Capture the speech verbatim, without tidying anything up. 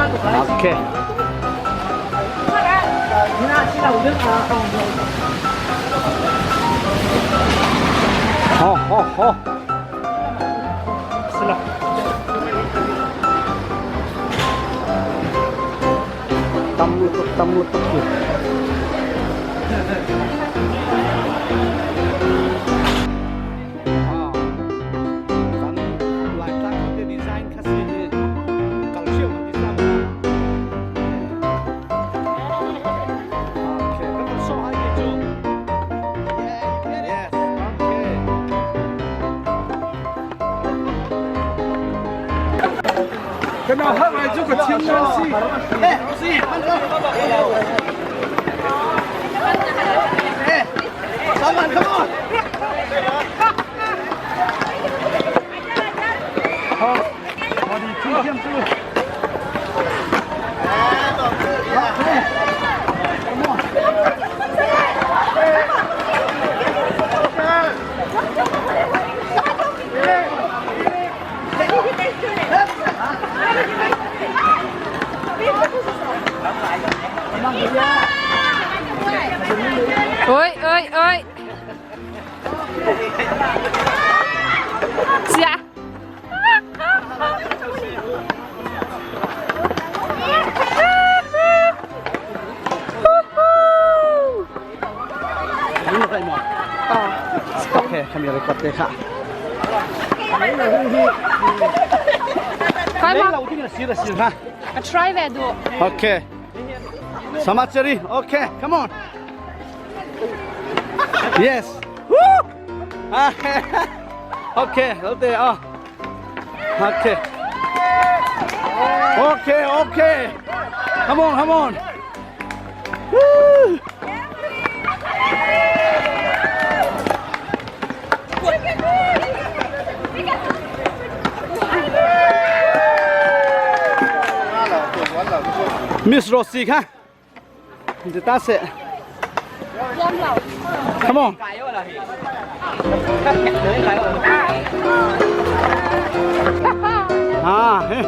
Okay. Ho, ho, ho. Tam lutuk, tam lutuk. Ah, kan laitak te design kha si hi. Kal chiau kan design. Okay, kan so hai ke chu. Yes, okay. Kan hak lai chu ka chim nan si. Come on, come on. Oi, oi, oi. Sia. Okay, kami record te kha. Kai ma. Lei lo ding a sira sira. A try ve du. Okay. Samachari. Okay, come on. Yes. Woo! Okay, okay, oh. Okay. Okay, okay. Come on, come on. Woo! Miss Rosie kha. Dita se. Come on. Ah, eh.